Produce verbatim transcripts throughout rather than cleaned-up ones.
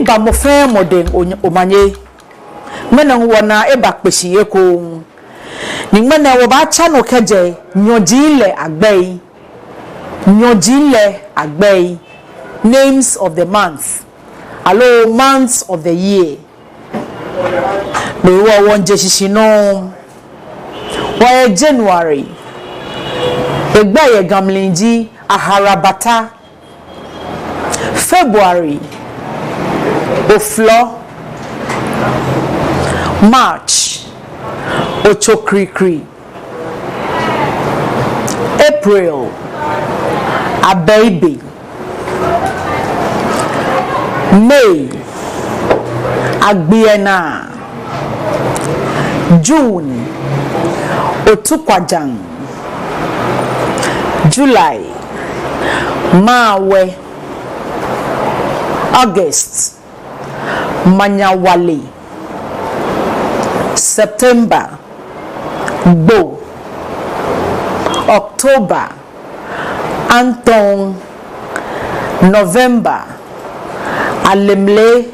Egba mɔ fɛɛ mɔ dɛŋ, o-, omanye. Ŋmɛnɛ wɔnaa eba kpe shi ekoŋŋ. Ni ŋmɛnɛ wɔbaatsa nɔ kɛjɛ nyɔji lɛ agbɛi. Nyɔji lɛ agbɛi. Names of the month. Aloo months of the year. No hewɔ wɔŋje shishi nɔŋŋ. Wɔyɛ January. Egbɛi yɛ Ga mli ji Aharabata. February, Oflɔ. March, Otsokrikri. April, Abɛibe. May, Agbiɛnaa. June, Otukwajaŋ. July, Maawɛ. August, Manyawale. September, Gbo. October, Antɔŋ. November, Alemle.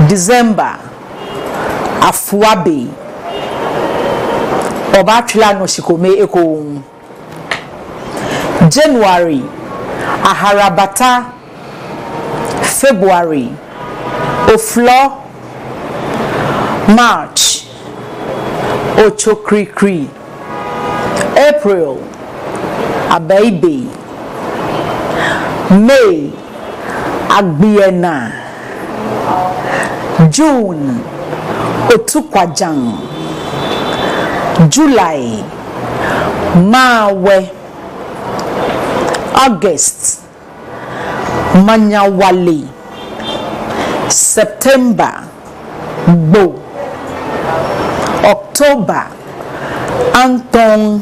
December, Afuabe. Wɔbaatswa nɔ shikome ekoŋŋ. January, Aharabata. February, Oflɔ. March, Otsokrikri. April, Abɛibe. May, Agbiɛnaa. June, Otukwajaŋ. July, Maawɛ. August, Manyawale. September, Gbo. October, Antɔŋ.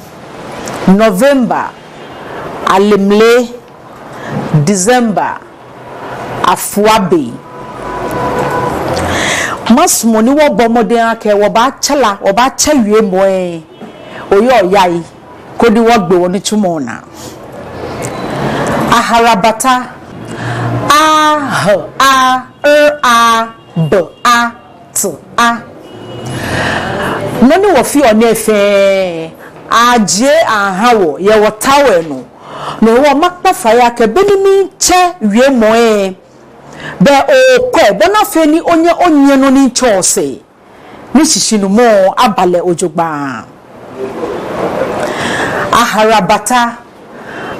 November, Alemle. December, Afuabe. Masumɔ ni wɔbɔ mɔdɛŋ akɛ wɔbaatsala, wɔbaatsɛ wiemɔi. Oyɔɔ yai, koni wɔgbe wɔnitsumɔ naa. Aharabata. A, H, A, R, A, B, A, T, A. Nɔ ni wɔfeɔ nɛɛ fɛɛ, ajie aha wɔ yɛ wɔtao lɛ nɔ. No hewɔ makpa fai akɛ be ni mitsɛ wiemɔi lɛ, belɛ okwɛ, bɔ ni afee ni onyɛ onyiɛ nɔ ni mitsɛɔ sɛɛ, ni shishinumɔ aba lɛ jogbaŋŋ. Aharabata.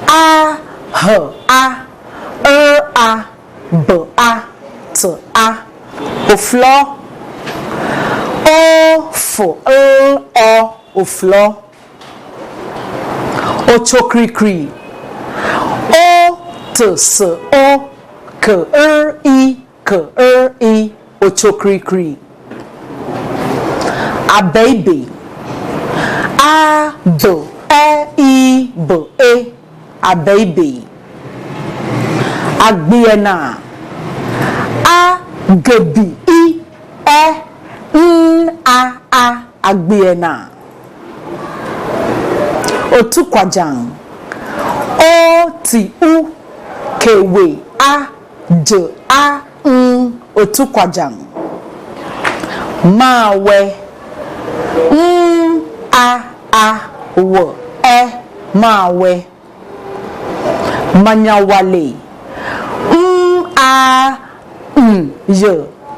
A, H, A, R, A, B, A, T, A. Oflɔ. O, F, L, Ɔ, Oflɔ. Otsokrikri. O, T, S, O, K, R, I, K, R, I, Otsokrikri. Abɛibe. A, B, Ɛ, I, B, E, Abɛibe. Agbiɛnaa. A, G, B, I, Ɛ, N, A, A, Agbiɛnaa. Otukwajaŋ. O, T, U, K, W, A, J, A, Ŋ, Otukwajaŋ. Maawɛ. M, A, A, W, Ɛ, Maawɛ. Manyawale. M, A, N, Y,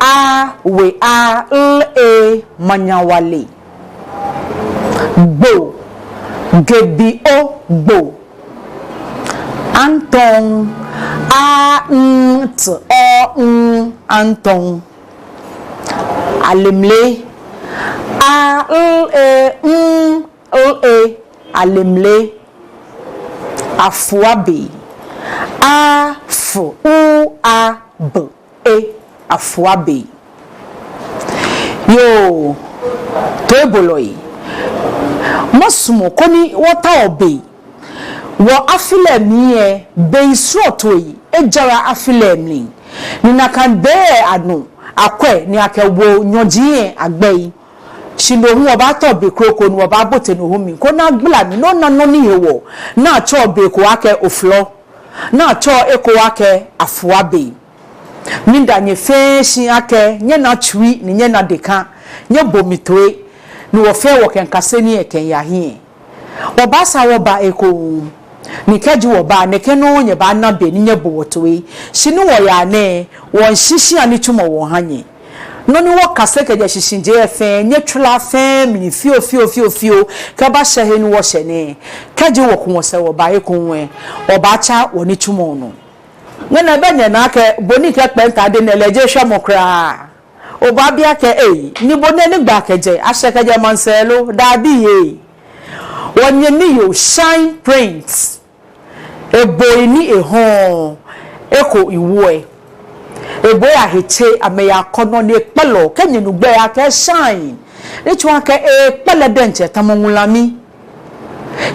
A, W, A, L, E, Manyawale. Gbo. G, B, O, Gbo. Antɔŋ. A, N, T, Ɔ, Ŋ, Antɔŋ. Alemle. A, L, E, M, L, E, Alemle. Afuabe. A, F, U, A, B, E, Afuabe. Yoo, toibolɔi, masumɔ koni wɔtao be. Wɔ afi lɛ mli lɛ, bei srɔtoi ejara afi lɛ mli. Ni nakai bei lɛ anɔ, akwɛ ni akɛwo nyɔji lɛ agbɛi. Shi no hu wɔbaatao be kroko ni wɔbaabote no hu mli, koni agbala mli, ni ona nɔ ni hewɔ ni atsɛɔ be ko akɛ Oflɔ, ni atsɛɔ eko akɛ Afuabe. Miida nyɛ fɛɛ shi akɛ nyɛna tsui ni nyɛna deka, nyɛbo mi toi, ni wɔ fɛɛ wɔkɛmiikase nii lɛ kɛmiiya hiɛ. Wɔbaasaa wɔba ekoŋŋ, ni kɛji wɔba, nɛkɛ nɔŋŋ nyɛbaana be ni nyɛbo wɔ toi. Shi ni wɔyaa nɛɛ, wɔmiishishi nitsumɔ wɔha nyɛ. Nɔ ni wɔkase kɛjɛ shishijee lɛ fɛɛ, nyɛtswaa fɛɛ mli fioo fioo fioo fioo kɛbashɛ he ni wɔshɛ nɛɛ. Kɛji wɔku wɔsɛɛ wɔba ekoŋŋ lɛ, wɔbaatsa wɔnitsumɔ nɔ. Ŋmɛnɛ bɛ nyɛna akɛ bo ni kɛ kpɛnta de nɛɛ lɛ jeee shwɛmɔ kwraa. Obaabi akɛ, ei, ni bo nɛɛ ni gbaa kɛjɛ, ashɛ kɛjɛ maŋsɛɛ lo? Dabi ee. Wɔnyɛmi yoo Shine Print, eboi ni ehɔɔ, eko ewoɔ. Eboi ahe tse, amɛya kɔnɔ ni ekpɛlɔ, kɛ nyɛnu gbɛi akɛ Shine, ni tsɔɔ akɛ ekpɛlɛ diɛŋtsɛ tamɔ ŋulami.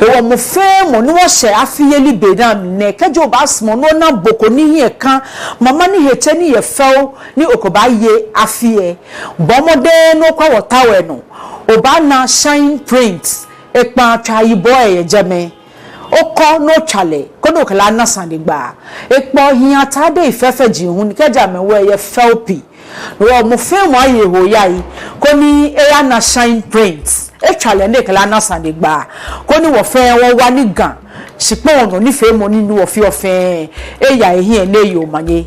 Hewɔ mɔ fɛɛ mɔ ni wɔshɛ afiyeli be nɛɛ mli nɛɛ, kɛji obaasumɔ ni ona bo ko ni hiɛ ka, mama ni he tse ni yɛ fɛo ni okɛbaaye afi lɛ, bɔɔ mɔdɛŋ ni okwɛ wɔ tawel nɔ, obaana Shine Print, ekpaa tswaa yibɔ lɛ yɛ jɛmɛ. Okɔ ni otswa lɛ, koni okɛ lɛ ana sane gba. Ekpɛɔ hii atadei fɛfɛji hu ni kɛji amɛwo lɛ eyɛ fɛo pii. Hewɔ mɔ fɛɛ mɔ aye ehe oya yi, koni eyana Shine Print. Etswa lɛ ni ekɛ lɛ ana sane gba. Koni wɔ fɛɛ wɔwa ni Ga shikpɔŋ nɔ nifeemɔ ni wɔfeɔ fɛɛ eya ehiɛ ni eye omanye.